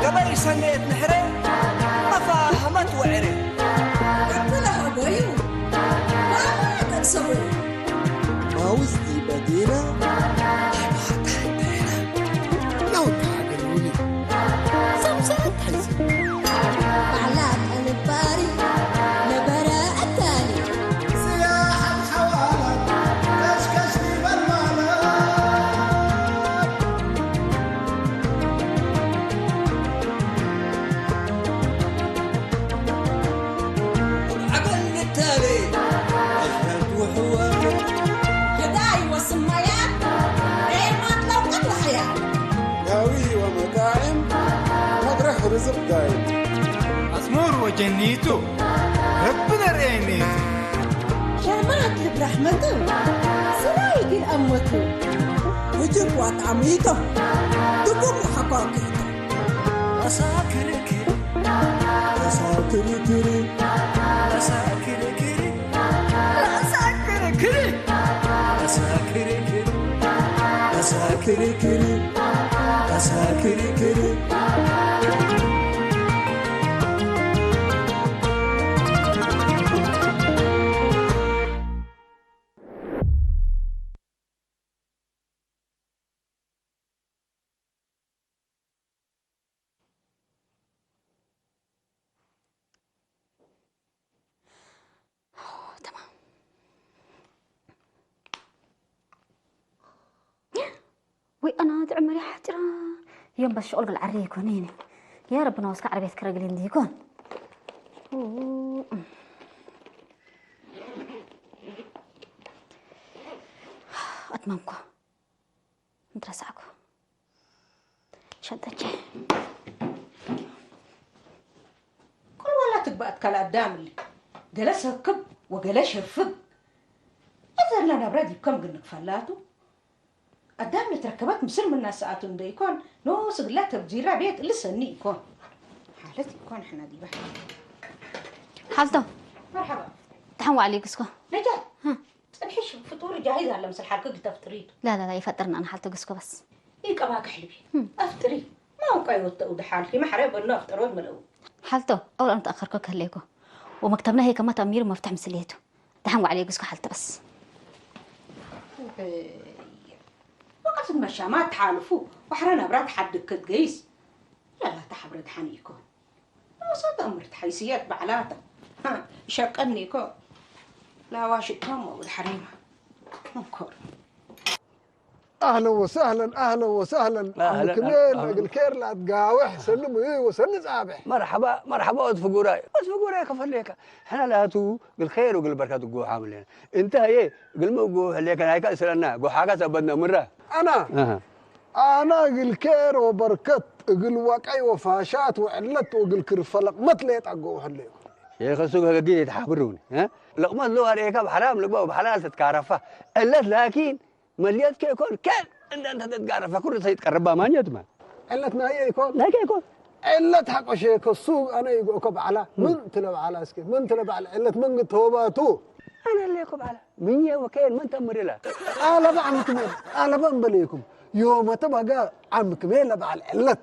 ገበይ ሰሜት ንሕረ ኣፋ ሃመት ወዕረ። እኩለ ሀቦዩ ዋዋ ቀብሰቡ። ማውዝቲ በዲና ናውታ ገሉኒ። ሰምሰም ሓይሲ። ባዕላ ቀንባሪ ነበረ ኣታሊ። ኣስሙር ወጀኒቱ ረቢ ነርእየኒ። ሸማት ልብ ራሕመቱ ስራይ ግን ኣሞቱ። ህጅብ ዋጣ ሚቶ ድጉም ሓቋቂቱ። تمام. ወይ ኣና ትዕመር ሓጭራ። يوم بس شغل قال عري يكون هنا. يا رب نوسك عربية كرجلين دي يكون. أتممكو. ምትረሳዕኩ ሸንጠቼ። ቁልዋላ ትግባእ ትካል ኣዳም እሊ። ገለ ሰክብ ወገለ ሸፍግ። እዘላ ናብራ ዲብ ከም ግንክ ፈላቱ። ኣዳም ንትረከበት ምስል ምናሰኣቱ እንደ ይኮን፣ ኖ ስግላ ተብዚራ ቤት እሊ ሰኒ ይኮን። ሓለት ይኮን ሕና ዲባ። ሓልቶ። መርሓባ። ተሓን ዋዕሊ ግስኮ። ነጃት። ህ። ጽንሒ ሽም ፍጡር ጃሂዝ ኣለ ምስል ሓልኪ ግተፍጥሪ። لا، لا، لا، ይፈጥርና ንሓልቶ ግስኮ በስ። ይቀባ ክሕልቢ። እም። ኣፍጥሪ። ማውቃ ይወተኡ ድሓልኪ ማሕረ በኖ ኣፍጥሮት ምልኡ። ሓልቶ፣ أول أنا تأخرك كهليكو. ومكتبنا هي كما تأمير مفتح مسليتو. دحن وعلي جوزك حالته بس. ወቅት መሻማ ትሓልፉ፣ ዋሕረ ነብራ ትሓድግ ክትገይስ። ለላ ተሓብረ ድሓን ኢኮን። ንሳ ተእምር ተሓይስየት ባዕላታ። ሃ፣ ሸቀኒ እኮ። ላዋ ሽቶም ወድ ሓሪማ። ምኮር። أهلا وسهلا، أهلا وسهلا. أهلا، عمك ميل، أهلا. أقول كير لا تقاوح، سلم ويوي وسلم صابح. مرحبا، مرحبا، أطفي قراي. أطفي قراي كفر ليك. حنا لا تو، قل خير وقل بركة تقوح عامل لنا. انتهى إيه؟ قل مو قوح ليك، أنا هيك أسرنا. قوح حاجة سببنا مرة. أنا؟ أها. ኣነ እግል ኬር ወበርከት፣ እግል ዋቀይ ወፋሻት ወዕለት ወእግል ክርፈ ለቅመት ሌጣ ጎውሐለዩ። ሼኽ ሱግ ህገጊ የተሓብሩኒ፣ እ? ለቅመት ሎ ኣርእካ ብሓራም ልግባ ብሓላል ተትካረፋ። ዕለት ላኪን መልየት ከይኮን ከን እንደ እንተ ተትጋረፋ ኩሉ ሰይትቀርባ ማኘት ማ። ዕለት ናይ ይኮን? ናይ ከይኮን? ዕለት ሓቆ ሼኽ ሱግ ኣነ ይጎእኮ በዓላ። ምን ትለ በዓላ እስኪ? ምን ትለ በዓል ዕለት መንግ ተወባቱ? ኣነ ኣለኮ በዓላ። ምኘ ወከየን መን ተምር ኢላ? ቃለባ ዓምክሜ፣ ቃለባ እምበለይኩም። ዮመተ ባጋ ዓምክሜ ለበዓል ዕለት።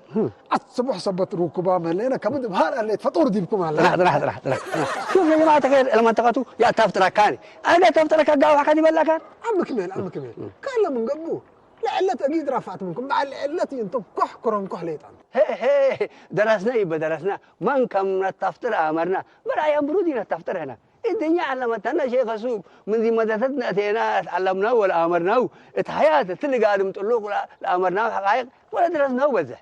ኣት ስቡሕ ሰበት ርኩባ መለና ከምድ ብሃር ኣለ ፈጡር ዲብኩም ኣለ። ጥራሕ፣ ጥራሕ፣ ጥራሕ፣ ጥራሕ። ሹፍ፣ ያ ጀማዓ፣ ተኸየል ለመንጠቀቱ ያታፍጥራ ካኒ። ኣገ ታፍጥራ ካጋ ዋካ ዲበላ ካን? ዓምክሜ፣ ዓምክሜ። ካለ ምን ገቡ? ለዕለት ኣጊድ ራፋት ምንኩም። በዓል ዕለት ይንቶም ኮሕ ክሮም ኮሕ ለይጣን። ሄ፣ ሄ፣ ደረስና ይበ ደረስና። መን ከም ነታፍጥር ኣመርና። በርኣያ ብሩድ ይነታፍጥር ህና። الدنيا علمتنا شيخ سوق من ذي مدتنا أتينا تعلمناه ولا أمرناه. اتحيات تلقى آدم طلوق لا، لا أمرناه حقائق ولا درسناه بزه.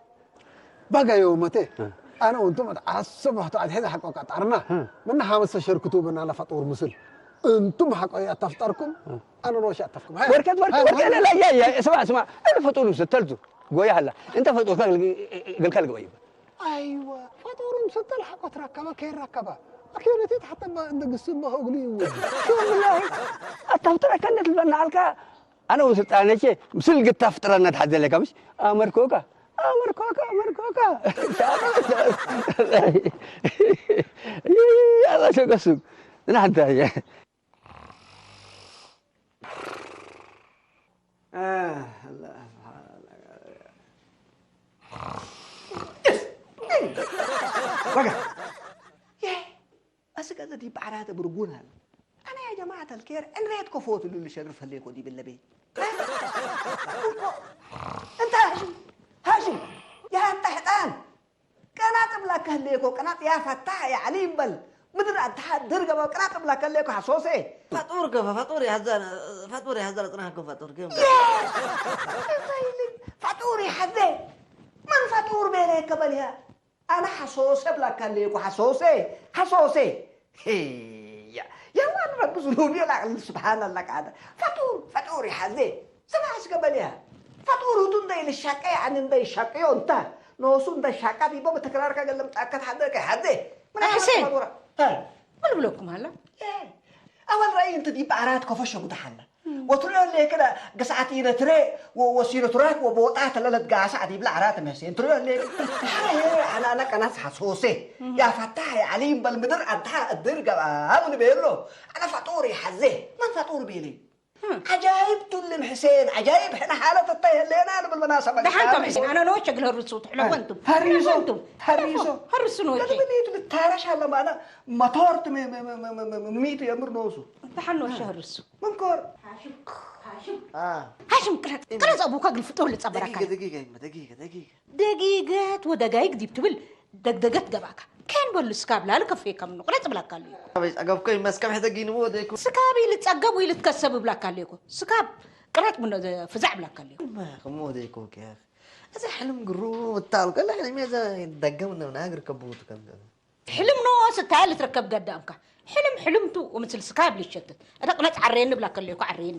بقى يومته. ها. ኣነ ወንቱም ኣት ዓሰብ ዋሕቶ ኣት ሄደ ሓቆ ቃጣርና። እ። ምና ሓመሰ ሸርክቱ ብና ለፋጦር ምስል። እንቱም ሓቆ ያታፍጠርኩም። እ። ኣነ ሮሽ ኣታፍኩም። ሃይ። ወርከት ወርከት ሃይ፣ ወርከት ሃይ። ላ ያ ያ ስማ ስማ። እንተ ፈጡሩ ስተልቱ ጎያ ሀላ። እንተ ፈጡሩ ገልከል ገበይ። ኣይዋ ፈጡሩም ስተል ሓቆ ትረከበ ከይረከበ። ኣኪነቲ ተሓተባ እንደ ግስም በኸግሉ ይወድ። ኣታፍጠረካ እንደ ትልበና ኣልካ። ኣነ ወስልጣነቼ ምስል ግታ ፍጥረና ተሓዘለካ ምሽ ኣመርኮካ ኣመርኮካ ኣመርኮካ ኣበሰቀሱ ናንተ ረጋ እዚ ገዘ ዲብ ዓራት ብርጉን ኣለ ኣነ ያ ጀማዓት ኣልኬር ዕንሬት ኮፎት ሉል ሸርፍ ህሌኮ ዲብ ለቤ እንታ ሃሽም ሃሽም ያንተ ሕጣን ቀናጥ ብላካ ህሌኮ ቀናጥ ያ ፈታሕ ያ ዓሊ ይበል ምድር ኣንታ ድር ገባ ቀናጥ ብላካ ህሌኮ ሓሶሴ ፋጡር ገባ ፋጡር ያዘ ፋጡር ያዘ ጽናህ ገባ ፋጡር ገባ ፋጡር ይሓዘ መን ፋጡር ቤለ ከበልያ ኣነ ሓሶሰ ብላካ ኣለየኩ ሓሶሰ ሓሶሰ ያ የዋን ረቢ ዝኑብ የላቅል ስብሓን ኣላ ቃደ ፈጡር ፈጡር ይሓዘ ስማዕ እስከ በልያ ፈጡር እቱ እንደ ይልሻቀ ያኒ እንደ ይሻቀዮ እንተ ነሱ እንደ ሻቃ ቢቦ በተከራርካ ገለም ጣከት ሓደቀ ሓዘ ሕሴን ምን ብለኩም ኣላ ኣወል ረእይ እንት ዲብ ዓራት ከፈሸ ጉዳሓላ ወትሪኦ ሌክለ ግስዓት ኢነትሬ ወሲኖትራክ ወቦጣ ተለለት ጋሳ ዲብላ ዓራት መሴ እንትሪኦ ሌክ ኣናና ቀናት ሓሶሴ ያ ፈታሕ ያ ዓሊ እምበል ምድር ኣንታ እድር ገባ ምን ቤሎ ኣነ ፈጡር ይሓዜ መን ፈጡር ቤለ ዓጃይብ ቱልም ሕሴን ዓጃይብ ሕነ ሓለት እታይ ህሌና ንብል መናሰበ ደሓንቶም ሕሴን ኣነ ነወቸ ግል ህርሱ ትሕለወ እንቱም ሀሪሶ እንቱም ሀሪሶ ህርሱ ነወቸ ለትብሊቱ ልታረሽ ኣለማና መቶርት ሚቱ የምር ነወሱ ደሓን ነወቸ ህርሱ መንኮር ሃሽም ቅረጽ ቅረጽ ኣቡካ ግልፍጦ ልጸበረካ ደቂቀ ደቂቀ ደቂቀ ደቂቀ ደጊገት ወደጋይግ ዲብ ትብል ደግደገት ገባካ ከን በሉ ስካብ ላል ከፌ ከም ንቁረጽ ብላካ ኣለዩ ኣበይ ጸገብኮ ይመስከም ሕተ ጊንዎ ወደይኮ ስካብ ኢልጸገብ ወይ ልትከሰብ ብላካ ኣለዩ ስካብ ቅረጥ ምኖ ፍዛዕ ብላካ ኣለዩ ክሞ ወደይኮ ከ እዚ ሕልም ግሩ ምታል ከለ ሕልም የዘ ደገም ነው ናግር ከብቱ ከም ሕልም ኖ ስታይ ልትረከብ ገዳምካ ሕልም ሕልምቱ ወምስል ስካብ ልሸትት እታ ቅነጽ ዓረየኒ ብላካ ኣለዩ ዓረየኒ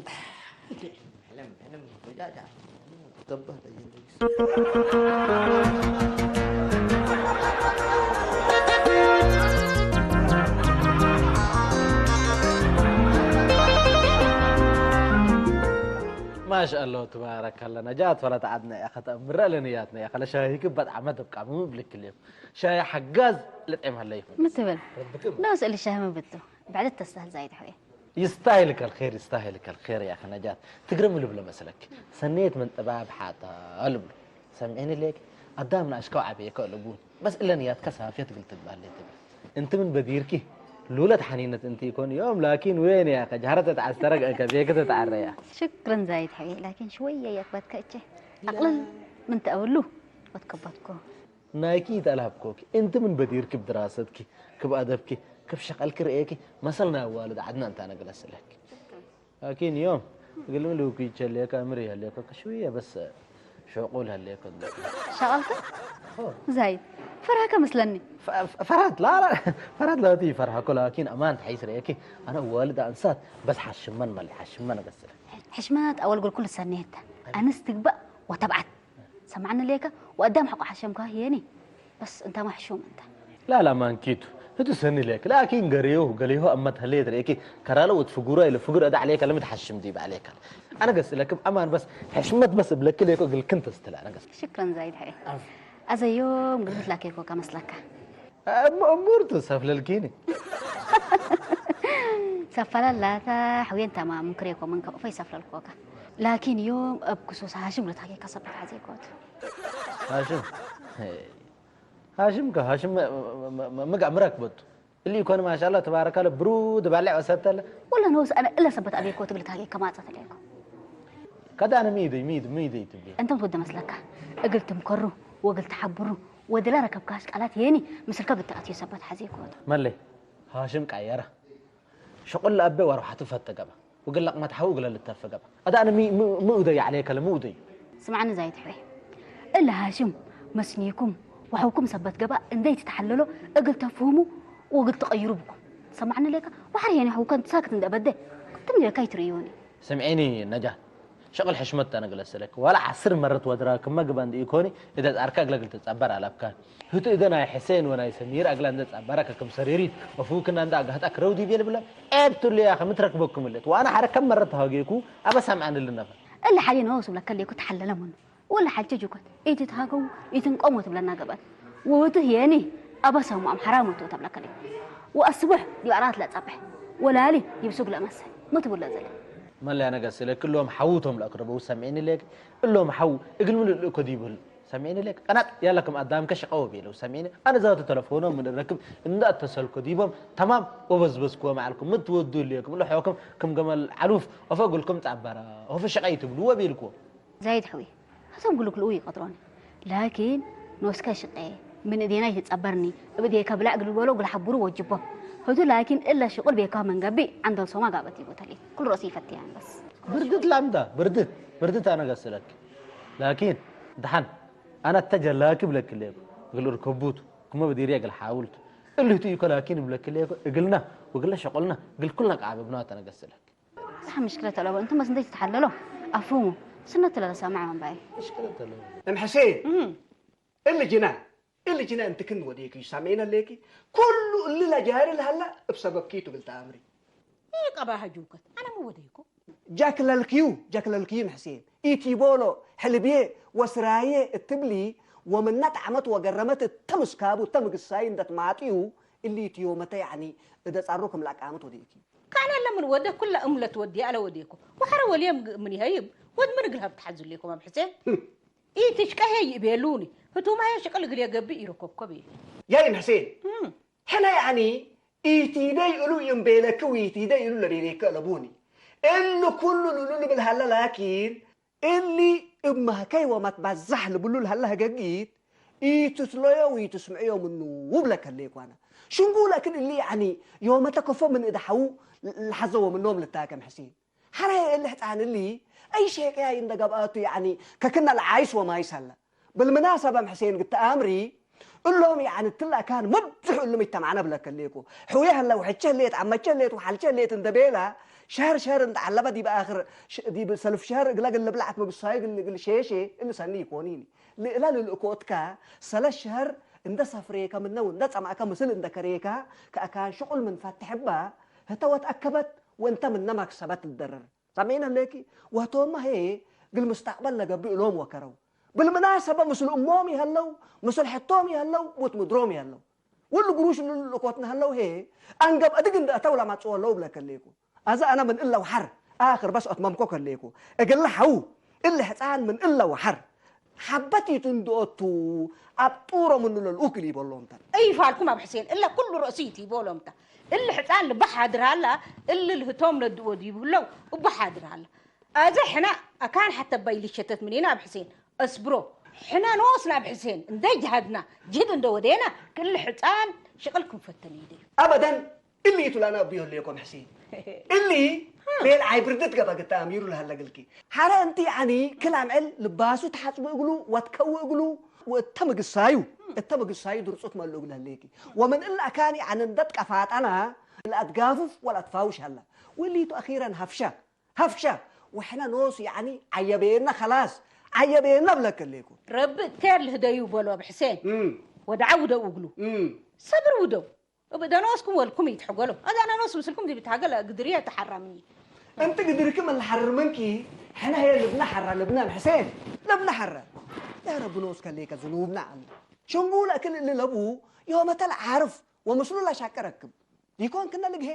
ማሻአላህ ትባረካላ ነጃት ፈለት ዓድና ኢኻ ከተእምረ ለንያትና ኢኻ ለሻሂ ክበት ዓመት ብቃ ምብልክል እዮም ሻሂ ሓጋዝ ለጤም ሃለ ይኹን ምትብል ዶ ስእሊ ሻሂ ምብቱ ብዕለት ተስተህል ዛይድ ሆየ يستاهلك الخير يستاهلك الخير يا أخي نجاة تقرم له بلا مسلك سنيت من طباب حتى قلب سمعيني ليك قدامنا أشكو عبي يكلبون بس إلا نيات كسافية تقول تبع لي تبع أنت من بديركي لولا تحنينة أنت يكون يوم لكن وين يا أخي جهرت تعسترق أنك بيك تتعرى يا شكرا زايد حبيبي لكن شوية يا أخوات كأتشي أقلل من تأولو وتكبتكو ናይኪ ይተልሃብኮኪ እንቲ ምን በዲርኪ ብድራሰትኪ ክብ ኣደብኪ ክብ ሸቀልኪ ርእየኪ መሰል ናይ ኣዋልድ ዓድና እንታ ነግለስለኪ ላኪን ዮም ግልም ልውኪ ይቸልየካ እምር ይህልየካ ከሽውየ በስ ሸቁል ህልየካ ሸቀልከ ዛይድ ፈርሃከ መስለኒ ፈራት ላላ ፈራት ለቲ ፈርሃኮ ላኪን ኣማን ተሓይስ ርእየኪ ኣነ ኣዋልድ ኣንሳት በስ ሓሽመን መል ሓሽመን ገስለ ሕሽመት ኣወል ጉልኩል ሰኔታ ኣንስ ትግባእ ወተብዓት ሰማዕኒ ሌከ ወአዳም ሐቆ ሐሸምካ ሂየኒ በስ እንታ ማሕሹም እንታ لا لا ما نكيتو هتو سني ليك لكن قريوه قليوه أما تهليت ريكي كرالو وتفقورا إلى فقر أدع عليك لم تحشم دي عليك أنا قص لك أمان بس حشمت بس بلك ليك قل كنت استلا أنا قص ሽክረን ዛይድ ሐየ ኣዘዮም ግልብት ላኬኮ ከመስለካ أمورتو سفل الكيني ሰፈለላታ ሕውየን ተማም ክሬኮ ምን ከቕፎ ይሰፍረልኮካ ላኪን እዮም ኣብ ክሱስ ሃሽም ለታኬካ ሰበት ሓዜኮት هاشم هاشم كهاشم مقع مركبت اللي يكون ما شاء الله تبارك الله برود بالع وسبت له ወላ ነውስ ኣነ እለ ሰበት ኣቤኮ ትብል ታጌ ከማፀት ለኮ كدان ميدي ميد ميدي تبي እንቶም ትወደ መስለካ እግል ትምከሩ ወግል ትሓብሩ ወደላ ረከብካስ ቃላት የኒ ምስልከ ብትኣትዮ ሰበት ሓዜኮት ملي هاشم قايره شقل لأبي وأروح أتفت قبا وقال لك ما تحاول قال للتف قبا هذا أنا مي مو مو ذي عليك لا مو ذي ስምዓኒ ዛይት ሕወይ እለ ሃሽም መስኒኩም وحوكم سبت قبا اندي تتحللو، اقل تفهمو، واقل تغيرو بكم. سمعني ليك؟ وحري يعني حوكم ساكت اند ابدا. كنت من كاي تريوني. سمعيني نجاة، شغل حشمت انا قلت لك ولا عسر مرت ودرا كما قبا اندي يكوني اذا اركا اقل اقل تتصبر على ابكان. هتو اذا ناي حسين وناي سمير اقل اند تصبر كم سريري وفوكنا اند اقهت اكرو دي بيل بلا ابتو لي يا اخي متركبكم اللت وانا حركه مرت هاجيكو ابا سمعن للنفر. اللي حالي نوصل لك اللي كنت حلله منه. ولا حاجة جوكت. إيتي تهاجو، إيتي نقومو تبلنا قبل. ووتو هياني، أبا سامو أم حرام وتو تبلا كلي. وأصبح، دي أرات لا تصبح. ولا لي، يبسوق لا مسح. ما تقول لا زلي. ما اللي أنا قصي لك، كلهم حوتهم الأقرب وسامعيني لك. اللهم حو، اقل من الأكو ديبل. سامعيني لك. أنا يا لكم أدام كش قوي بيلو سامعيني. أنا زاد تلفونه من الركب. إن أتصل كديبهم. تمام. وبزبز كوا معلكم. متودوا ليكم. اللي حوكم كم جمال علوف. وفقول لكم تعبرة. وفي شقيت بلو وبيلكم. زايد حوي. حسب قلوك لوي قطرون. لكن نوسكا شقي. من إدينا يتصبرني. بدي كبلع قلو ولو قل حبرو وجبه. هدو لكن إلا شغل بيكا من قبي عند الصوما قابتي قتلي. كل رأسي فتيان بس. بردت لامدا بردت. بردت أنا قصلك. لكن دحن أنا اتجه لك بلك ليك. قل ركبوت. كما بدي ريق الحاولت. اللي تيجي لكن بلك ليك. قلنا وقلنا شغلنا. قل كلنا قاعد بنات أنا قصلك. صح مشكلة تلو انتم بس انتي تتحللوا. افهموا. سنة تلو سامع من باي. مشكلة تلو. ام حسين. امم. اللي جنا. اللي جنا انت كن وديك سامعين ليكي. كل اللي لا جاري لهلا بسبب كيتو قلت امري. ايه قباها جوكت. انا مو وديكو. جاك للكيو جاك للكيو ام حسين. ايتي بولو حلبيه وسرايه التبلي ومن نت عمت وقرمت التمس كابو تمق الساين دت ماطيو اللي تيومته يعني اذا صاروكم لا قامت وديكي. ካን ኣለምን ወደ ኩላ እምለት ወዲ ኣለ ወዴኮ ወሐረ ወልየም ምን ይሀይብ ወድ ምን እግል ሀብ ተሐዙ ሌኮም ኣብ ሕሴን ኢትሽቀ ሄይ እቤሉኒ ህቱማ ሄ ሽቅል እግል የገብእ ይረከብኮ ቤ። ያይም ሕሴን ሕነ ያኒ ኢቲደይ እሉ ይምቤለክ ዊቲደይ እሉ ለቤሌክ እለቡኒ እሉ ኩሉ ሉሉ ልብል ሀለ ላኪን እሊ እብ ማህከይ ወመትባዛሕ ልብሉ ለሀለ ህገጊት፣ ኢትትለዮ ወኢትስምዕዮ ምኑ ውብለከ ህሌኩ አነ። ሽንጉ ለክን እሊ ያኒ ዮመተ ከፎ ምን እደ ሐዉ ለሐዘ ወምኖም ልታከም ሕሲን። ሐረ እሊ ሕጻን እሊ አይ ሼቅያይ እንደ ገብአቱ ያኒ ከክነ ለዓይስ ወማይስ ሀለ። ብልምናሰበ እም ሕሴን ግተ አምሪ፣ እሎም ያዕኒ እትለ አካን መብዝሑ እሉ ምጅተማዕነ እብለከ ህሌኮ። ሕውየ ህለ ወሕቼ ህሌት፣ ዐመቼ ህሌት ወሓልቼ ህሌት እንደ ቤላ፣ ሸህር ሸህር እንደ ዐለበ ዲብ አክር ዲብ ሰልፍ ሸህር እግለ እግል ልብላዕ እት መብሳዩ እግል እግል ሼሼ እሊ ሰኒ ኢኮኒኒ። ልእለ ልልእኮትካ ሰለስ ሸህር እንደ ሰፍሬከ ምነ ወእንደ ጸምአከ ምስል እንደ ከሬካ ከአካን ሽቁል ምን ፈትሕ እባ ህተ ወትአከበት ወእንተ ምነ መክሰበት ትደረር። ሰሚዕነ ህሌኪ? ወህቶመ ህዬ እግል ምስተቅበል ለገብእ እሎም ወከረው። ብልምናሰበ ምስል እሞም ይሀለው፣ ምስል ሕቶም ይሀለው፣ ወእት ምድሮም ይሀለው። ወእሊ ግሩሽ እሉ ልእኮትነ ሀለው ህዬ፣ አንገብ አድግ እንደ አተው ለመጽኦ ለው እብለከ ህሌኩ። አዘ አነ ምን እለ ወሐር አክር በስ አትመምኮ ከሌኩ። እግለ ሐው እሊ ሕጻን ምን እለ ወሐር ሐበት ኢትንድኦቱ አብ ጡሮ ምኑ ለልኡክ ሊቦሎምተን። እይ ፋልኩም ኣብ ሕሴን እለ ኩሉ ረእሲ ይቲቦሎምተ። እሊ ሕጻን ልባ ሓድር ሃላ እሊ ልህቶም ነድዎ ዲብ ህለው እቡ ሓድር ሃላ። አዘ ሕነ አካን ሐተ ባይ ልሸተት ምኔና ኣብ ሕሴን። እስብሮ ሕነ ኖስና ኣብ ሕሴን እንደ ጀሃድና ጅህድ እንደ ወዴና ክል ሕጻን ሽቅል ክንፈተን ይደዩ። አበደን እሊ ቱ ላና እብዮ ህሌኮም ሕሲን። እሊ ቤል ዓይ ብርድት ገበ ግታ አሚሩ ለሀለ ግልኪ። ሐረ እንቲ ያዕኒ ክል አምዕል ልባሱ ተሐጽቡ እግሉ ወትከዊ እግሉ ወእተ ምግሳዩ እተ ምግሳዩ ድርጹት መልኡ እግል ህሌኪ። ወምን እለ አካን ያዕኒ እንደ ትቀፋጠና ለአትጋፍፍ ወለአትፋውሽ ሀለ። ወሊቱ አኪረን ሀፍሸ ሀፍሸ ወሕነ ኖሱ ያዕኒ ዐየቤነ ከላስ ዐየቤነ እብለክ ህሌኩ። ረቢ እቴር ልህደዩ በሎ አብ ሕሴን ወደዓ ውደው እግሉ። ሰብር ውደው። እብ ደኖስኩም ወልኩም ይትሐገሎ። አዛ ነኖስ ምስልኩም ዲብ ተሐገለ ግድርየ ተሐራምኒ። እንቲ ግድርኪ ምን ለሐርምንኪ ሕነ ህየ ልብነ ሐረ ልብነ እም ሕሴን ልብነ ሐረ። ያ ረቢ ኖስከ ሌከ ዝኑብነ ዐለ። ሽንጉ ለእክል እሊ ለቡ ዮመተ ለዓርፍ ወምስሉ ለሻቀ ረክብ። ዲኮን ክነ ልግሄ።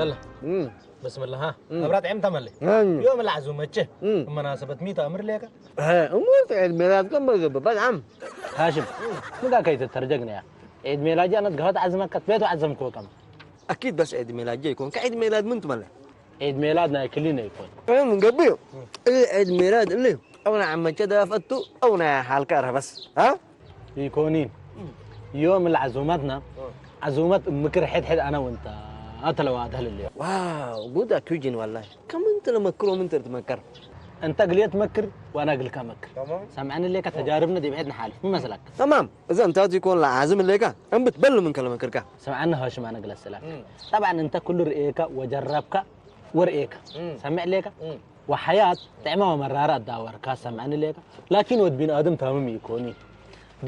يلا. بسم الله، ها. أبرات عم تملي. يوم العزومة، تشي. مناسبة ميتا أمر ليك. ها، أمور عيد ميلاد كم بجيب؟ بس عم. هاشم، من قال كيت ترجقنا يا؟ عيد ميلاد جانا تقهوت عزمك، كتبيت وعزمك وكم. أكيد بس عيد ميلاد جاي يكون. كعيد ميلاد من تملي؟ عيد ميلاد ناي كلنا يكون. إيه، من قبل. إيه، عيد ميلاد اللي. أو نعم، كده فتو، أو نعم، حال كاره بس. ها؟ يكونين. يوم العزوماتنا، عزومات مكر حد حد أنا وأنت. ኣተለዋ ኣተልልዮ። ዋው ጉድ ኣቱጅን ዋላሂ። ከም እንት ለመክሮ ምን ትር ትመከር እንተ ግልየ ትመክር ዋና ግልካ መክር تمام ሰምዐኒ ሌካ ተጃርብነ ዲብዒት ንሓልፍ ምመስላክ ተማም። እዛ እንታት ይኮን ለዓዝም ሌካ እንብት በል ምን ከለመክርካ ስምዓኒ ሃሽም ኣነ ግለስላክ ጠብዓን እንተ ኩሉ ርእየካ ወጀረብካ ወርእየካ ሰምዕ ሌካ ወሓያት ጥዕማ ወመራራ ኣዳወርካ ሰምዐኒ ሌካ ላኪን ወድ ቢን ኣድም ታምም ይኮኒ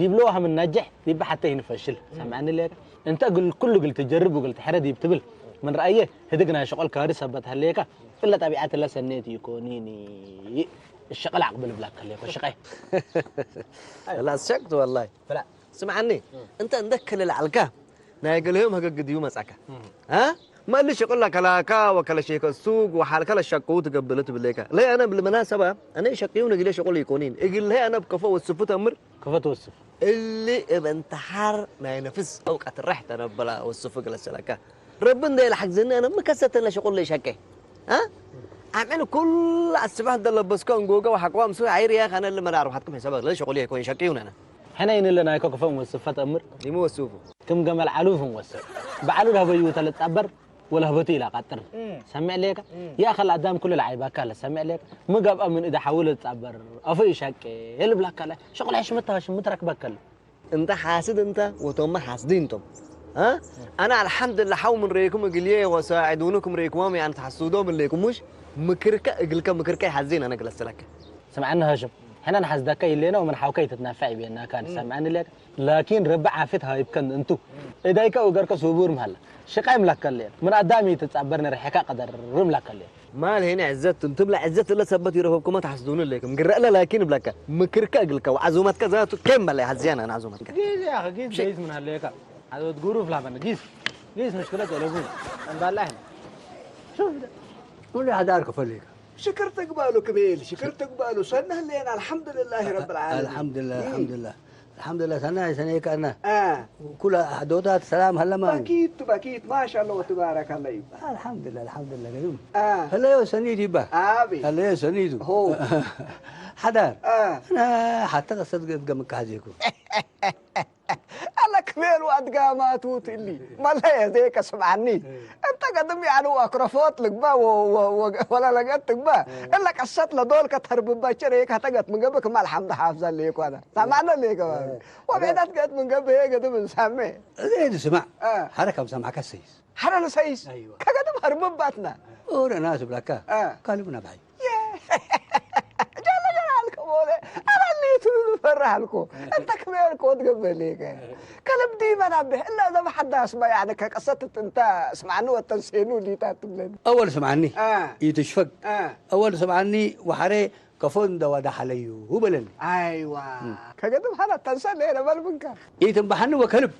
ዲብሎ ሃም ናጅሕ ዲብ ሓተ ይንፈሽል ሰምዐኒ ሌካ እንተ ግል ኩሉ ግል ትጀርብ ወግል ትሕረ ዲብ ትብል ምን ረኣየ ህድግ ናይ ሸቆል ካሪ ሰበት ሃሌካ ፍለ ጠቢዓት ለሰኔት ይኮኒኒ እሸቀል ዓቅብል ብላክ ከሌኮ ሽቀይ ላስ ሸቅት ወላሂ ፍላ ስምዓኒ እንተ እንደ ክልል ዓልካ ናይ ገለዮም ህገግ ድዩ መጻካ ها ما اللي شغل لك لاكا وكلا شيك السوق وحال كلا شقوت قبل تبليكا لا انا بالمناسبه انا شقيون قلي شغل يكونين اقول لي انا بكفو والسفوت امر ክፈት ወስፍ اللي ابن تحر ناي نفس اوقات الرحت انا بلا والسفوق لسلكا ربنا ده يلحق زني انا مكسرت لنا شغل لي شقي ها عمل كل الصبح ده لبسكو انقوقا وحقوا مسوي عير يا اخي انا اللي مرار وحدكم حسابك لا شغل يكون شقيون انا ሕነ ይንለ ናይ ከክፈም ወስፈት እምር دي مو وسوفه ክም ገመል ዓሉፍ ወስፍ በዓሉ ለህበዩ ተለጻበር ወለህበቱ ኢላ ቃጥር ሰምዕ ሌካ ያኸል ኣዳም ኩሉ ለዓይባካ ለሰምዕ ሌካ ምገብኣ ምን እዳ ሓውል ጻበር ኣፎ ይሻቄ የልብላካ ለ ሸቁል ሕሽምታ ሽምት ረክበከል انت حاسد انت وتم حاسدين تم ها انا الحمد لله حاو من ريكم اقليه وساعدونكم ريكم يعني تحسدوا من ليكم مش مكركه اقلك مكركه يحزين انا جلست لك ስምዓኒ ሃሽም ሕና ንሓስደካ ኢሌና ወመን ሓውካ ይትትናፋዕ ይቤናካ ሰምዓኒ ሌካ ላኪን ረቢ ዓፊት ሃይብከን እንቱ እዳይካ ወገርከ ስቡር ምሃላ ሽቃይ ምላከለ ምን ኣዳም ይትጻበር ንርሕካ ቀደር ምላከለ ما الهين عزت انتم لا عزت الا سبت يرهبكم تحسدون ليكم قرأ لا لكن بلاك مكركه اقلك وعزومتك ذاته كم لا حزين انا عزومتك ጊዝ ያ ጊዝ ጊዝ ምን ሃለካ ኣዞት ጉሩፍ ላፈን ጊዝ ጊዝ ምሽክለት ወለጉን እንባላህ شوف ده كل حدار كفليك شكر تقبالوا كميل شكر تقبالوا سنه لين الحمد لله رب العالمين الحمد لله الحمد لله الحمد لله سنه سنه كأنه اه كل دوتات سلام هلا ما باكيت باكيت ما شاء الله وتبارك الله يبا الحمد لله الحمد لله قيوم اه هلا يو سنيد يبا ابي هلا يو سنيد هو حدار اه انا حتى قصد قد قمك هذيكو አለክሜል ዋድጋማቱት እሊ መለየ ዜከ ስምዓኒ እንተ ገድም ያሉ ኣክረፎት ልግባ ወላ ለገት ትግባ እለ ቀሰት ለዶል ከተርብባቸ ሬ ከተገት ምገብክ ማል ሓምድ ሓፍዛ ለየኳና ሳማነ ለየከባ ወቤዳት ገት ምንገብሄ ገድም እንሳሜ زين سمع حركة مسامحك السيس ሐረ ንሰይስ أيوة. ከገድም ሀርብባትና ኦረ ናስ ብላካ አ። ካልብ ናብዓይ ጀለ ጀለ አልከ ቦለ አራሊ ትሉ ፈራህ አልኮ እንተ ክሜር ኮት ገበሌከ ከልብ ዲመና ብህ እላ ዘብ ሐዳስ ማ ያነ ከቀሰት እንተ ስማዕኒ ወተንሴኑ ሊታ ትብለን أول سمعني አ يتشفق አ أول سمعني وحري كفون دوا ده حليو هو بلن አይዋ ከገድም ሐላ ተንሰ ለለ በልብንካ يتنبحني وكلب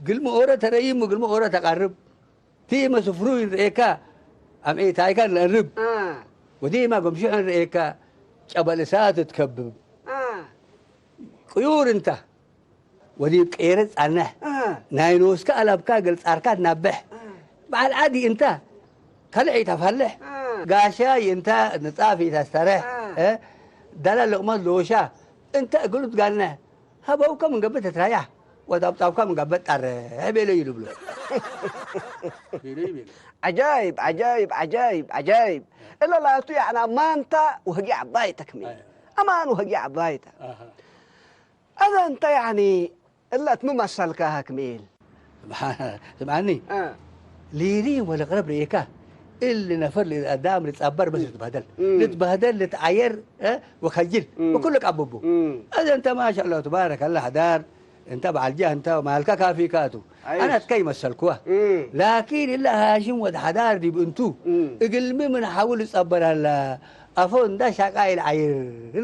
قل مؤورة تريم وقل مؤورة تقرب تيما سفروي ريكا أم إيه تايكا نقرب አ وديما قمشحن ريكا جبل سات تكبب አ ቅዩር እንተ ወዲብ ቀይረ ጻንሕ አ ናይ ንወስካ ኣላብካ ገልጻርካ ትናብሕ በዓል ዓዲ እንተ ካልዕ ይታፋልሕ ጋሻ ይእንተ ንጻፍ ይታስተርሕ እ ዳላ ልቕመት ልወሻ እንተ እግሉ ትጋንሕ ሃበውከ ምንገብእ ተትራያሕ ወጣብጣብካ ምንጋበጥ ጣርሕ ቤለ እዩ ልብሎ عجايب عجايب عجايب عجايب إلا لا تو يعني أمانتا وهجي عبايتك مين أمان وهجي عبايتا هذا أنت يعني إلا تمو مسلك هاك مين ስምዓኒ آه ሊሪ ወለቅረብ ርእካ እሊ ነፈር ልኣዳም ልጻበር በስ ልትባህደል مم. ልትባህደል ልትዓየር እ፣ ወከጅል مم. ወኩሉ ቃብቡ مم. እዚ እንተ ማሻ ኣላ ትባረክ ኣላ ሓዳር እንተ በዓል ጃህ እንተ ማልካ ካፊካቱ ኣይሽ። ኣናትካ ይመሰልክዋ مم. ላኪን እላ ሃሽም ወድ ሓዳር ዲብ እንቱ مم. እግልሚ ምን ሓው ልጸበር ኣላ ኣፎ እንዳ ሻቃ ኢልዓይር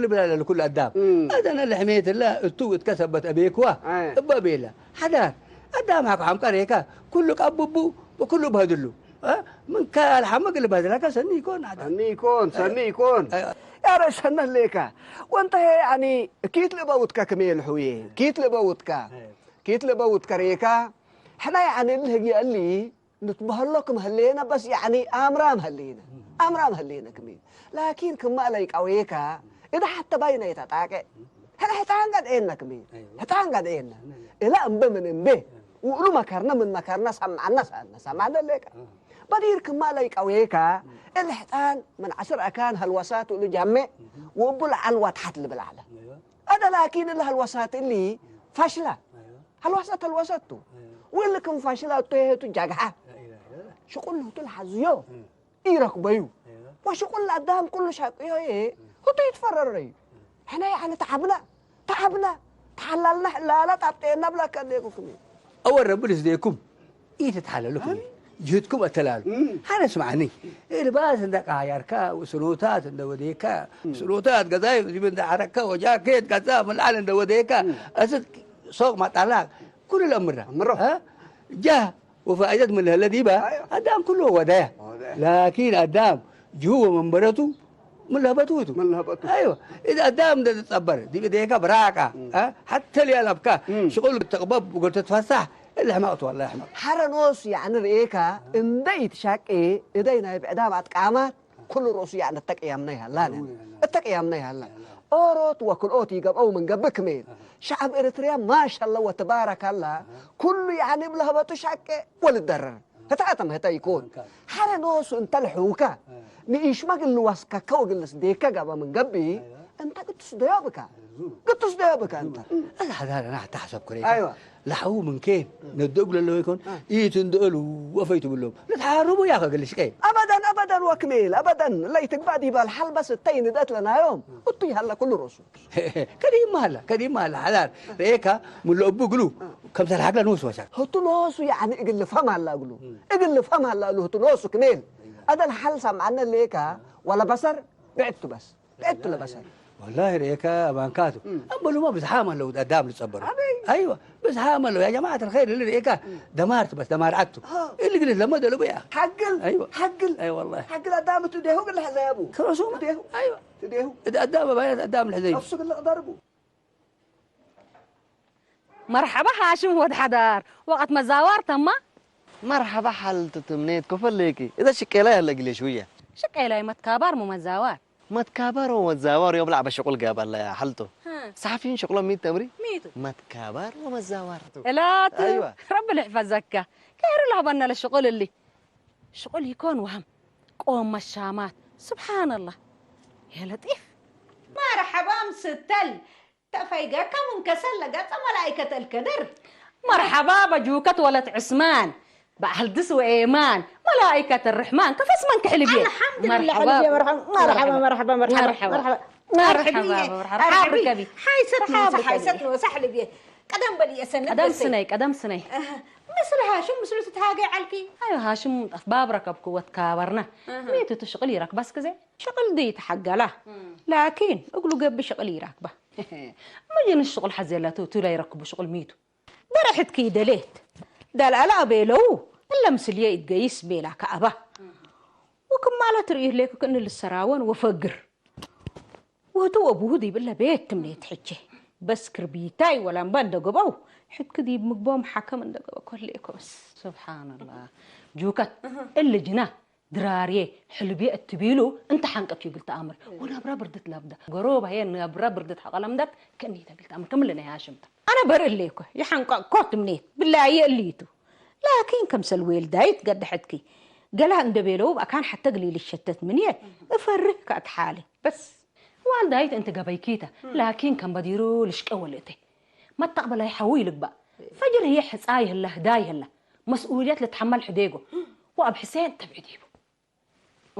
ልብል ኣለ ልኩሉ ኣዳም እም። ኣዘነ ልሕሜት እላ እቱ እትከሰበት ኣቤክዋ ኣይ። እባ ቤላ ሓዳር ኣዳም ሓኩ ሓምቀሬካ ኩሉ ቀብቡ ብኩሉ በህድሉ እ? ምን ካልሓመ ግልባዝላካ ሰኒ ይኮን ኣዳም ሰኒ ይኮን ሰኒ ይኮን ኣይ። ያረ ሰነ ሌካ ወንተ ያኒ ኪት ልበውትካ ክሜ ልሕውዬ ኪት ልበውትካ ኪት ልበውትካ ሬካ ሕና ያኒ ልህግ የእሊ ንትበህሎ ክም ህሌነ በስ ያኒ ኣምራም ህሌነ ኣምራም ህሌነ ክሜ ላኪን ክማ ለይቃውዬካ እዳ ሓተ ባይነ የታጣቀ ሕና ሕጣን ጋድ ኤነ ክሜ ሕጣን ጋድ ኤነ እላ እምበ ምን እምቤ ውእሉ መከርነ ምን መከርነ ሰምዓና ሰኣልነ ሰምዓነ ሌካ በዲር ክማ ለይቀውየካ እልሕጣን ምን ዓስር ኣካን ሀልወሳት ውእሉ ጃሜ ወእቡ ለዓል ዋትሓት ልብል ዓለ። ኣደ ላኪን እለ ሀልወሳት እሊ ፋሽላ ሀልወሳት ሀልወሳት ቱ ወእሊ ክም ፋሽላ እቶ የሄቱ ጃግሓ ሽቁል ህቱ ለሓዝዮ ኢረክበዩ ወሽቁል ኣዳም ኩሉ ሻቅዮ የ ህቱ ይትፈረረዩ ሕና ያዕለ ተዓብና ተዓብና ተሓላልና ሕላላ ጣብጠየና ብላካ ሌኩ ክም أول ربنا يزديكم إيه تتحللوا كم جهدكم أتلال أنا اسمعني الباس عندك عياركا وسلوتات عند وديكا سلوتات قضايا وزي من عركا وجاكيت قضاء من العالم عند وديكا أسد سوق ما طلع كل الأمر أمره. ها جاه وفائدة من الذي با أيوة. أدام كله ودايا ودايا. لكن أدام جهو من برتو من لهبتوتو من لهبتو أيوة. إذا أدام ده تتصبر دي بديكا براكا ها حتى اللي ألبكا شغل تقبب وقلت تفسح اللي حماقته والله حماق حرنوس يعني رئيكا إن ديت شاك إيه إذا ينايب عدام عتقامات ኩሉ ርእሱ ያዕለ እተቀያምና ይሃላን እተቀያምና ይሃላን ኦሮት ወክልኦት ይገብአው ምን ገብእ ክሜል ሸዓብ ኤርትርያ ማሻላ ወተባረካላ ኩሉ ያዕኒ ብለህበጡ ሻቄ ወልደረር ህታአተም ህተ ይኮን ሓረ ኖሱ እንተ ልሕውካ ንኢሽመግል ንዋስከከ ወግልስ ዴከ ገበ ምን ገቢ እንተ ግቱስ ደዮብካ ግቱስ ደዮብካ እንተ እዛ ሓዛር ናሕታ ሓሰብ ኩሬካ ኣይዋ ላሕዉ ምንኬን ነደእጉ ለለወ ይኮን ኢትንድእሉ ወፈይቱ ብሎም ለተሓርቡ ያኸ ገልሽቀ أبدا أبدا وكميل أبدا لا يتقبع ديبال حلبس التين دات لنا يوم እቱ ይሃላ ኩሉ ሮሱ ከዲማ ሃላ ከዲማ ሃላ ሓላል ሬካ ሙሉ እቡ ግሉ ከም ሰልሓግላ ንወስ ወሳክ ህቱ ኖሱ ያዕኒ እግል ፈም ሃላ ግሉ እግል ፈም ሃላ ግሉ ህቱ ኖሱ ክሜል أدل حل سمعنا ليكا ولا بصر بعدت بس بعدت ولا بصر والله ريكا بانكاتو أبلو ما بزحام لو دام لتصبر أبي. أيوة بزحام لو يا جماعة الخير اللي ريكا دمارت بس دمار عتو اللي قلت لما دلو بيا حقل أيوة حقل أي والله حقل أدام تديه قل حزيابو كرسوم تديه أيوة تديه إذا أدام بايا أدام الحزيب أفسق الله ضربه مرحبا هاشم ود حدار وقت مزاور تما مرحبا حالتو تمنيت كفل ليكي إذا شكيلا يلا قلي شوية شكيلا متكابر مو مزاور متكابر ومتزاور يوم لعب شغل قابل لا حالتو صحفيين شغلهم مين تمري ميتو متكابر ومتزاور إلاتو أيوة رب اللي يحفظك كيرو لهبنا للشغل اللي شغل يكون وهم قوم مشامات سبحان الله يا لطيف مرحبا مستل تفايقك من كسل لقى ملائكة الكدر مرحبا بجوكة ولد عثمان بأهل دس وإيمان ملائكة الرحمن كفس من كحلبية الحمد لله مرحبا مرحبا مرحبا مرحبا مرحبا مرحبا مرحبا مرحبا مرحبا حايست حايست وسحلبية ቀደም በል የሰንድ ቀደም ስነይ ቀደም ስነይ ምስል ሃሽም ምስሉ ትትሃገ ዓልኪ ኣዩ ሃሽም ጠፍ ባብ ረከብኩ ወትካበርና ሜቱ ትሽቅል ይረክባስ ግዜ ሽቅል ዲ ተሓገላ ላኪን እግሉ ገቢ ሽቅል ይራክባ መጀን ሽቅል ሓዘላ ቱ ቱላ ይረክቡ ሽቅል ሚቱ በረሕትኪ ደሌት ዳልኣላ ኣቤለው እለ ምስልየ ይትገይስ ቤላ ከኣባ ወክማለ ትርእዩ ሌክ ክእኒ ልሰራወን ወፈግር ወህቱ ወብሁድ ይብለ ቤት ትምኔት ሕቼ በስ ክርቢታይ ወላምባ እንደገበው ሕትክ ዲብ ምግቦም ሓከም እንደገበ ኮሌ ኮበስ ስብሓንላ ጁከት እሊ ጅና ድራርየ ሕልብየ እትቢሉ እንተ ሓንቀት ይብል ተኣምር ወነብረ ብርድት ለብዳ ገሮብ ሃየ ነብረ ብርድት ሓቀለምደት ከእኒ ተብል ተኣምር ከምለ ናይ ሃሽምታ ኣነ በርእ ሌኮ ይሓንቀቅ ኮት ምኔት ብላየ እልይቱ ላኪን ከምሰል ዌልዳይት ገደሐትኪ ገላ እንደቤለው ብኣካን ሓተ ግሊል ሸተት ምንየ እፈርህ ከእትሓለ በስ ዋልዳይት እንት ገበይኪተ ላኪን ከም በዲሩ ልሽቀ ወልእተ መተቅበላይ ሓዊ ይልግባእ ፈጅር ህየ ሕፃ ይህለ ህዳ ይህለ መስኡልየት ልትሓመል ሕዴጎ ወኣብ ሕሴን ተብዒድ ይቡ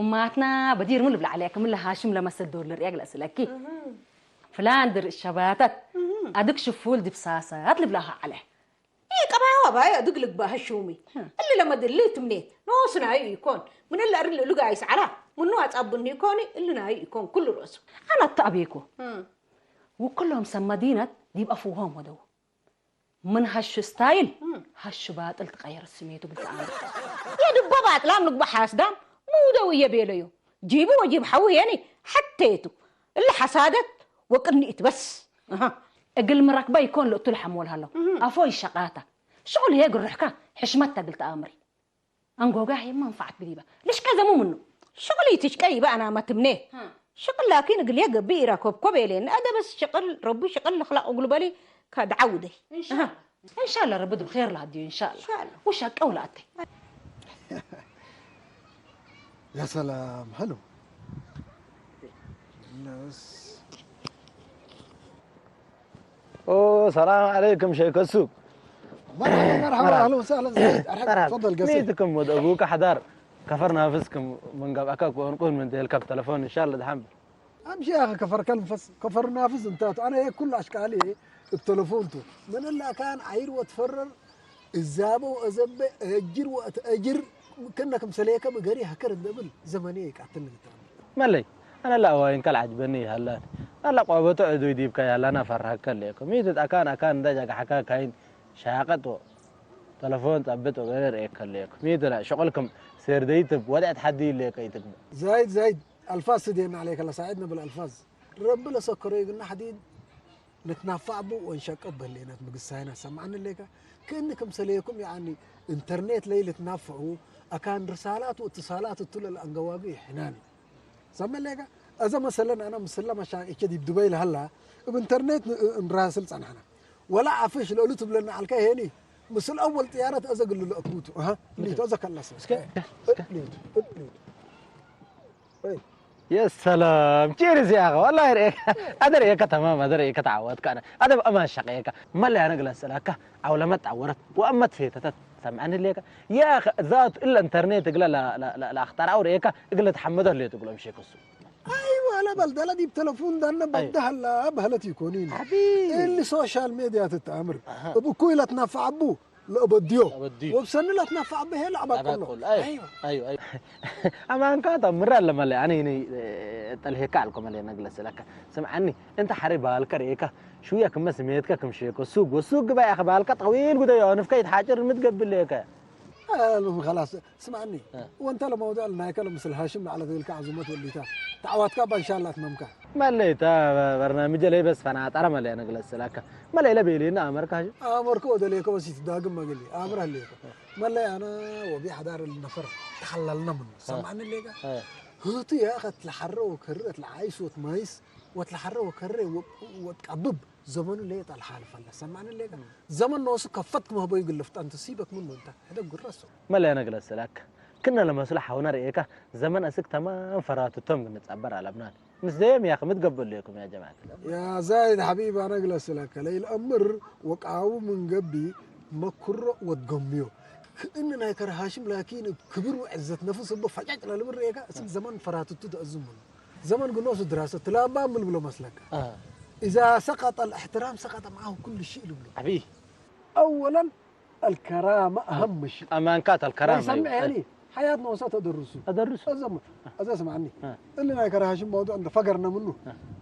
እማትና በዲር ምን ልብላ ዓለያ ክምለ ሃሽም ለመሰል ዶር ልርእያ ግለስለኪ ፍላን ድር ሸባታት ኣድግ ሽፉል ድብሳሳት ልብላሃ ዓለ ቀባዋ ባይ ኣድግ ልግባ ሃሹሚ እሊ ለመድሊ ትምኔት ኖስናዩ ይኮን ምን እለ ኣርል እሉጋ ይስዓላ ምኑ ኣጻብኒ ይኮኒ እልናዩ ይኮን ኩሉ ርእሱ ኣነ ኣተኣቤኮ ውክሎም ሰብ መዲነት ዲብ ኣፍውሆም ወደው ምን ሃሹ ስታይል ሃሹ ባጥል ትቀየር ስሜቱ ግልጽ ኣምር የድቦ ባጥላም ንግቦ ሓስዳም ምውደው እየ ቤለዮ ጂቡ ወጂብ ሓዊ የኒ ሓተየቱ እሊ ሓሳደት ወቅኒእት በስ እግል ምረክበ ይኮን ልእቱ ልሓሞል ሃሎ ኣፎ ይሸቃታ ሽቁል ህየ ግርሕካ ሕሽመት ተግል ተኣምሪ ኣንጎጋ ህየ መንፋዓት ብዲባ ልሽቀ ዘሙ ምኑ ሽቁል ይትሽቀ ይባ ኣና መትምኔ ሽቅል ላኪን እግልየ ገብእ ኢረከብኮ ቤሌ ንኣደ በስ ሽቅል ረቡ ሽቅል ልክላቅ እግሉ በሊ ከድዓውደይ እንሻላ ረቢ ብኸይር ላሃድዮ እንሻላ። እንሻላ። ውሻ ቀውላ ኣተይ። يا سلام، حلو. الناس. ኦ ሰላም ዓለይኩም ሸይከ ሱቅ። مرحبا، مرحبا، اهلا وسهلا، زايد. ارحب، تفضل، قصي. ሚትኩም ወደ ابوك حدار كفر نافسكم من قبل اكاك وانقل من تلك التلفون ان شاء الله دحم. امشي يا اخي، كفر كلفس، كفر نافس انت. انا هيك كل اشكالي التلفون تو. من الا كان عير وتفرر، الزابه وازبه، اجر واتاجر، كانك مسليك بقري هكر الدبل، زمني يقتل لك. መለይ ኣነ ላ ዋይን ካልዓጅ በኒ ይሃላን ኣላ ቆበቶ ዕዱይ ዲብካ ያላና ፈራሃካ ለየኩም ሚትት ኣካን ኣካን እንዳ ጃጋሓካ ካይን ሻቀጥ ተለፎን ጸብጥ ወገረ ርእየካ ለየኩም ሚትላ ሸቆልኩም ሴርደይትብ ወድዕት ሓዲ ለየከ ይትግብ زايد، زايد، الفاظ سدينا عليك الله ساعدنا بالالفاظ. رب لسكروا يقولنا حديد. نتنفع بو ونشقب بهلينات مقصاينا، سمعنا ليك. كأنكم سليكم يعني انترنت ليلة تنفعوا، أكان رسالات واتصالات تطلع الأنقوابي حناني. سمع ليك. أذا مثلا أنا مسلم عشان إيش دي بدبي لهلا، بانترنت نراسل صنعنا. ولا عفش لو تبلنا على الكهيني. مثل أول طيارة أذا قل له أكوتو، ها؟ ليتو أذا كلا سمع. ليتو، ليتو. يا سلام تشيرز يا اخي والله رئيك هذا رئيك تمام هذا رئيك تعودك انا هذا بأمان شقيك ما اللي انا اجلس لك او لما تعورت واما تفيتت سمعني ليك يا اخي ذات الا انترنت اقلا لا لا لا, لا اختار او رئيك اقلا تحمده اللي تقول امشي كسو ايوه لا بل ده دي بتلفون ده انا بدها لا بهلتي يكونين حبيبي اللي سوشيال ميديا تتامر ابو كويلة تنفع ابو ለእበድዮ ለእበድዮ። ወብሰኒ ላትናፋዕ ብሄ ለዕባ ለዕባ ቆሎ ቆሎ። ኣይዋ፣ ኣይዋ፣ ኣይዋ። ኣማንካ ታ ምራ ለመለ ኣነ ይነ ጠልሄካ ኣልኮ መለ ነግለስ ለካ ስምዓኒ እንተ ሓሪ ባልከ ርኤካ ሽውያ ክመ ስሜትካ ክም ሼኮ ሱግ ወሱግ ግባ ያኸ ባልካ ጠዊል ጉደዮ ንፍካ ይትሓጭር ምትገብለካ المهم خلاص اسمعني وانت لموضوع النايكل مثل هاشم على ذلك عزومات وليتا تعواتك بان شاء الله تمامك መለይታ በርናምጀ ለይ በስ ፈናጠረ መለያ ነግለስ ለካ መለይ ለቤሌና ኣመርካ ኣመርኮ ወደሌኮ ወሲት ዳግም መግሊ ኣምር ኣለኮ መለይ ኣነ ወቢ ሓዳር ነፈር ተሓላልና ምኑ ሰማዕኒ ሌጋ ህቱ ያ ከትልሓረ ወከሪ ወትልዓይስ ወትማይስ ወትልሓረ ወከሪ ወትቃብብ ዘመኑ ለየጣል ሓልፍ ኣለ ሰማዕኒ ሌጋ ዘመን ነወሱ ከፈት ክመህቦ ይግለፍ ጣንቱ ሲበክ ምኑ እንታ ሕደ ጉረሶ መለያ ነግለስ ለካ ክነ ለመስሎ ሓውና ርኤካ ዘመን እስክ ተማም ፈራትቶም ክንጻበር ኣለብናን ምስ ደየም እያ ከምትገብሉ እየኩም ያ ጀማዓት يا زايد حبيبي أنا أجلس لك ليل أمر وقعوا من قبي مكر وتقميو كأن نايكر هاشم لكن كبر وعزة نفس بفجأة للمر يا اسم زمان فراتو تتأزمون زمان قلنا دراسة تلابا من بلو مسلك آه. إذا سقط الاحترام سقط معه كل شيء لبلو حبيبي أولا الكرامة أهم شيء أمانكات الكرامة سمع يعني حياتنا وسط تدرسوا أدرس أزم أزم اسمعني آه. اللي نايكر هاشم موضوع أنت فقرنا منه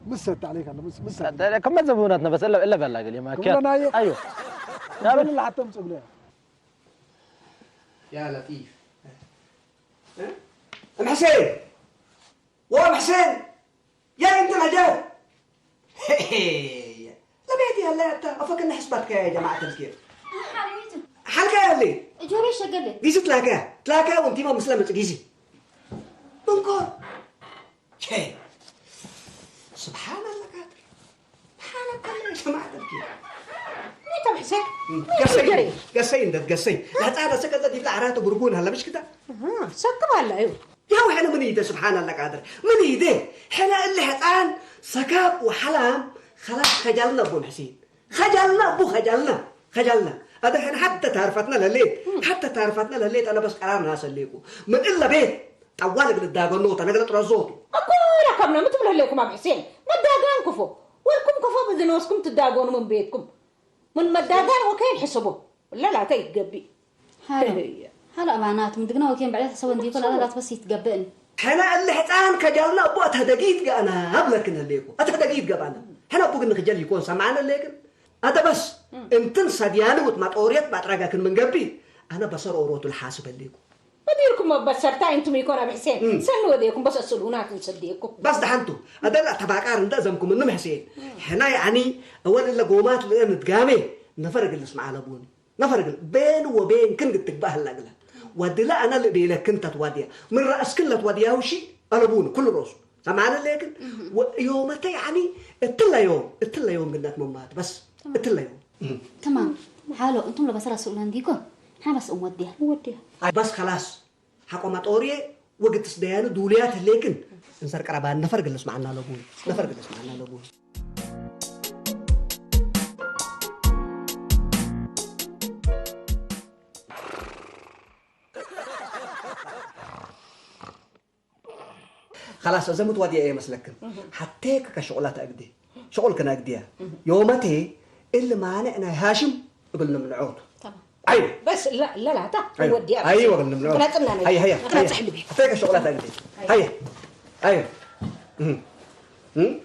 مسدت عليك أنا مس مس كم زبوناتنا بس إلا إلا بلا قال يا ما كلنا يه- أيوه يا بل اللي حتى مصبنا يا لطيف أم حسين وام حسين يا انت العجال لبيتي هلا انت افكرني حسبتك يا جماعه الخير ሓሚቱ حلقه اللي እጆቤ ሸገለ قيزت لاكا تلاكا وانت ما مسلمت قيزي منكور شيء سبحان الله قادر سبحان الله يا جماعه الخير ተምሕሰክ قصي قصي انت قصي لا تعالى سكت دي لا عرات بركون هلا مش كده ሰክብ ኣላ እዩ ያው ሕነ ምን ይደ ስብሓን ኣላ ቃድር ምን ይደ ሕነ እሊ ሕፃን ሰካብ ወሓላም ከላስ ከጃልና ኣቦ ሕሲን ከጃልና ኣቦ ከጃልና ከጃልና ኣደ ሕነ ሓተ ታርፋትና ለሌት ሓተ ታርፋትና ለሌት ኣነ በስ ቀራር ናሰሌኩ ምን እለ ቤት ጠዋል እግል ዳገኖ ተነግለ ጥረዞቱ ኣኮላ ካብና ምትብሎ ኣለኩም ኣብ ሕሴን መዳጋን ክፎ ወልኩም ክፎ ብዝነወስኩም ትዳገኑ ምን ቤትኩም ምን መዳጋን ወከይን ሕስቦ ለላተ ይገቢ ሃሎ ሃሎ ኣባናት ምድግና ወኬን በዕለት ሕሰቦ እንዲኮ ላላ ላትበስ ይትገብእን ሕነ እሊ ሕፃን ከጃልና እቦ ኣታ ደጊት ገኣና ኣብለክን ህሌኩ ኣታ ደጊት ገባና ሕነ እቡ ግን ንክጀል ይኮን ሰማዕነ ሌክን ኣተ በስ እንትን ሰድያኒ ውት ማጦርየት ባጥራጋክን ምንገቢ ኣነ በሰር ኦሮቱ ልሓስብ ህሌኩ መዲርኩም መበሰርታ እንቱም ይኮን ኣብ ሕሴን ሰኒ ወደየኩም በሰስሉናት ንሰድየኩም በስ ደሓንቱ ኣደላ ተባቃር እንዳ ዘምኩም እንም ሕሴን ሕና ያኒ እወል እለ ጎማት ልእን ድጋሜ ነፈር እግል ስማዓለቡኒ ነፈር እግል ቤን ወቤን ክን ግትግባእ ህላ ግላ ወድላ ኣና ልቤለክን ተትዋድያ ምን ረእስክን ለትዋድያው ሺ ኣለቡኒ ኩሉ ሮሱ ሰማዕነ ለየክን ዮመተ ያኒ እትለዮም እትለዮም ግነት መማት በስ እትለዮም تمام ሓሎ እንቱም ለበሰራ ስኡላን ዲኮ ሓባስ እወድያ ወድያ ኣይ በስ ከላስ ሓቆማ ጦርየ ወግትስ ደያኑ ዱልያ ተሌክን እንሰር ቀረባ ነፈር ግልስ ማዕና ለቡ ነፈር ግልስ ማዕና ለቡ خلاص እዘ ምትዋድ እየ መስለክን ሓቴ ከከ ሽቁላት ኣግዲ ሽቁል ክነግድያ ዮመቴ እል ማንዕ ናይ ሃሽም እብል ንምንዖቱ أيوة. بس لا لا لا تا أيوة. ودي أيوة قلنا منه. كنا قلنا هيا هيا. كنا تحلبي. حتى شغلات عندي. هيا. أيوة. مم. مم.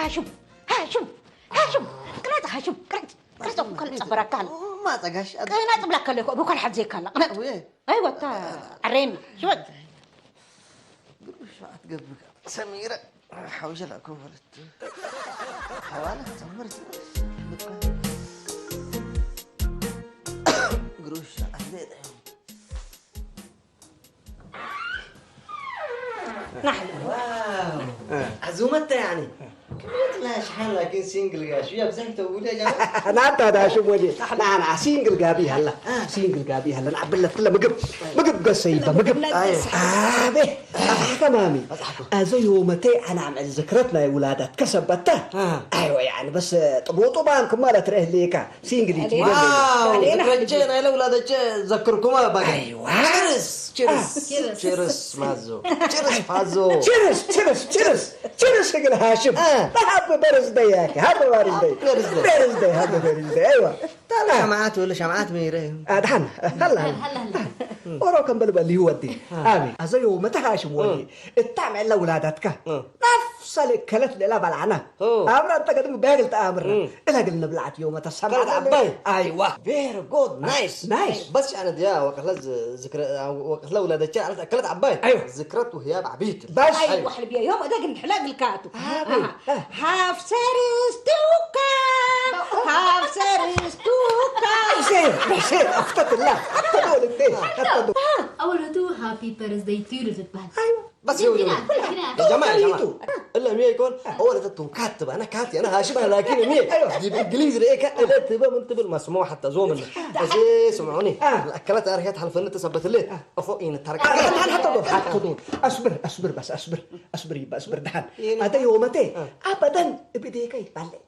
ሃሽም ሃሽም ሃሽም ቅረጽ ሃሽም ቅረጽ ቅረጽ እኮ ከልጸበረካ ኣሎ ማጸጋሽ ከይና ጽብለካ ኣለኮ ብኮል ሓብዘካ ኣላ ቅረጽ ኣይወታ ዓሬኒ ሽወት ግሩሽ ኣትገብካ ሰሚረ ሓውጀላ ኮበለት ሓዋላ ትምህርቲ ግሩሽ ኣትሌት عزومتها يعني كمية لا شحال لكن سينجل قاش يا بزاف تقول يا جماعة ናታ ዳሽም ወዲ ንዓና ሲንግል ጋቢ ሃላ ሲንግል ጋቢ ሃላ ንዓብለት ክለ ምግብ ምግብ ገሰይባ ምግብ ኣቤ ኣባሕካ ማሚ ኣዘ ዮመተይ ኣናምዕል ዝክረት ናይ ውላዳት ከሰበታ ኣይወ ያኒ በስ ጥቡጥባን ክማለ ትረህልካ ሲንግሊት ረጀ ናይ ለውላደጀ ዘክርኩማ ባጋ ችርስ ችርስ ችርስ ማዞ ችርስ ፋዞ ችርስ ችርስ ችርስ ችርስ እግል ሃሽም ሃቢ በርዝደይ ያኪ ሃቢ በርዝደይ በርዝደይ ሃቢ በርዝደይ ኣይዋ ታላ ሸማዓት ወለ ሸማዓት መይረ ኣድሓን ሃላ ኦሮ ከም በልበል ይወዲ ኣቢ ኣዘዮ መተሃሽም ወዲ እታም ዕላ ውላዳትካ ናፍሳ ለከለት ሌላ ባልዓና ኣምራ እንተ ገድም በግል ተኣምር እላ ግል ንብላዕት ዮመ ተሰማዕት ዓባይ ኣይዋ ቬሪ ጉድ ናይስ ናይስ በስ ኣነ ድያ ወቅለ ዝክረ ወቅለ ውላደቻ ኣነ ተከለት ዓባይ ኣይዋ ዝክረት ውህያ ባዕቢት ባሽ ኣይዋ ሕልብያ ዮም እደ ግን ሕላ ግልካቱ ሃፍ ሰሪስ ቱካ ሃፍ ሰሪስ ቱካ ብሕሴን ብሕሴን ኣፍተትላ ኣፍተዶ ልቤ ኣፍተዶ ኣወለቱ ሃፒ በርዝደይ ቱ ይሉ ዝበሃል ኣይዋ بس يا ولد يا جماعه يا جماعه الا مية يكون هو اللي تتو كاتب انا كاتي انا هاشمها لكن مية بالانجليزي ده ايه كاتب تبقى من تبل مسموع حتى زوم بس سمعوني الاكلات ارهيت حلفنا تثبت لي افو ان ترك حتى دول حتى دول اصبر اصبر بس اصبر اصبر يبقى اصبر دحان هذا يومتي ابدا بديك يبالي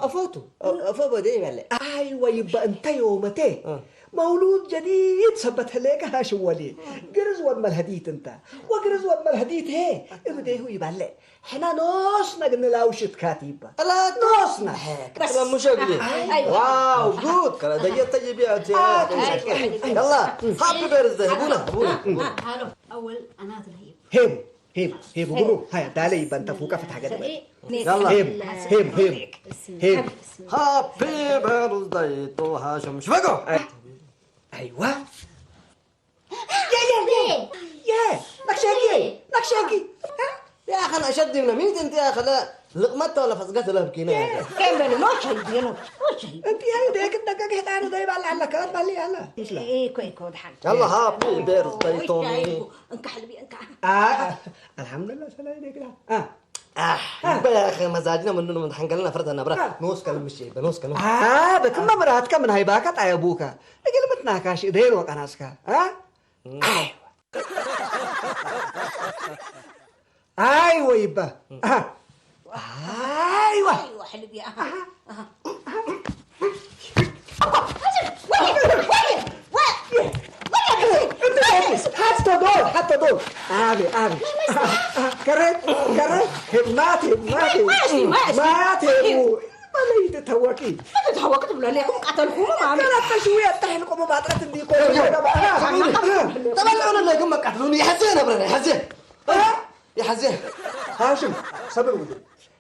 افوتو افو بدي يبالي ايوه يبقى انت يومتي መውሉድ ጀዲድ ሰበት ህሌከ ሃሽም ወልየ ግርዝ ወድ መልሀዲት እንተ ወግርዝ ወድ መልሀዲት ሄ እብዴሁ ይባልዕ ሕና ኖስነ ግንላውሽት ካቲባ ኖስነ ሙሸግሊ ዋው ጉድ ከላ ደየተ ጅቢያ يلا هابي بيرثداي هبونا هبونا أول أنا تلهيب ሄቡ ሄቡ ሄቡ ብሩ ሃያ ዳለ ይበን ተፉቀ ፍትሐ ገደ يلا ሄቡ ሄቡ ሄቡ ሄቡ هابي بيرثداي تو هاشم شبكو ايوه يا يا يا يا نكشاكي نكشاكي يا اخي انا اشد من مين انت يا اخي لا لقمت ولا فسقت لا بكينا يا اخي كان بني ما شيء بينو ما شيء انت يا ده كنت كده انا ده يبقى على كلام بالي انا ايه كوي كود حاجه يلا هابي بيرثداي تو مي انكح لي انكح آه. الحمد لله سلام عليك اه آه. يا اخي مزاجنا من من حنقلنا فرد النبره نوس كلام مش بنوس كلام اه بكم مرات كم من هاي باكت يا ابوك اقل متناكاش ايدين وقناسك اه ايوه ايوه يبا آه. ايوه ايوه حلبي اها اها حتى دول ኣቶ ዶል፣ ኣቤ፣ ኣቤ። ከረ፣ ከረ፣ ሄብማት፣ ሄብማት፣ ማሽ፣ ማሽ። ማት፣ ሄቡ። መለይ ተታወቂ። ተታወቂ ትብሎ ኣለኹም፣ ቀተልኩም፣ ማሚ። ገና ተሽዊ ኣጣሕልቁም ባጥረት እንዲ ኮ። ተበልዑ ለለይ ግን መቃትሉን ይሐዘ ነብረና፣ ይሐዘ። እ? ይሐዘ። ሃሽም፣ ሰብር ውድ።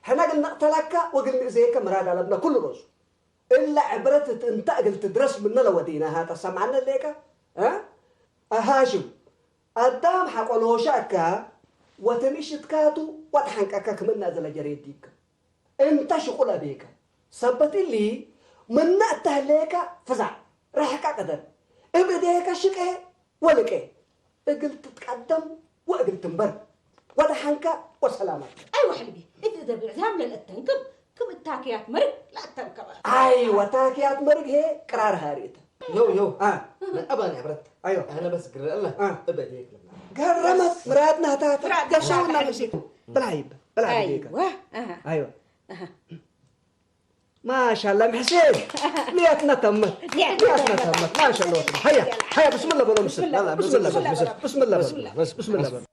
ሕና ግን ነቕተላካ ወግል ንእዘየከ ምራድ ኣለብና ኩሉ ሮሱ። እላ ዕብረት እንታ እግል ትድረስ ምነ ለወዲና ሃታ ሰምዓነ ሌካ? እ? ሃሽም፣ ኣዳም ሓቆ ሎሻ እካ ወተንእሽትካቱ ወተሓንቀካ ክምና ዘለጀሬ ዲካ። እንተ ሽቁል ኣቤካ። ሰበት እሊ ምና እተህሌካ ፍዛዕ፣ ራሕቃ ቅደም። እብ እዴካ ሽቄ ወልቄ። እግል ትትቀደም ወእግል ትንበር። ወደሓንካ ወሰላመት። ኣይወ ሕልቢ፣ እቲ ደብዕ ዛም ለልእተንክብ፣ ክም እታክያት መርግ ለእተንከበ። ኣይወ ታክያት መርግ ሄ ቅራር ሃሪእተ። ዮው፣ ዮው። አ። ናይ ኣባን ሕብረት። ኣዮ። ኣነ በስ ግረአላ። አ። እበድ የክለና። ገረመት ምራድና ታት። ምራድ ገሻውና ገሻውና። ምሲት። ብላ ይበ-፣ ብላ ይበ-፣ ኣይዋ፣ ኣሃ። ኣይዋ። ኣሃ። ማሻላ፣ ምሕሴን። ንያትና ተመት። ንያትና ንያትና ተመት። ተመት። ማሻላ፣ ወትሩ። ሃያ፣ ሃያ፣ ብስምላህ በሎ፣ ምስል። ብስምላህ በሎ፣ ብስምላህ በሎ፣ ምስል። ብስምላህ በሎ፣ ብስምላህ በሎ።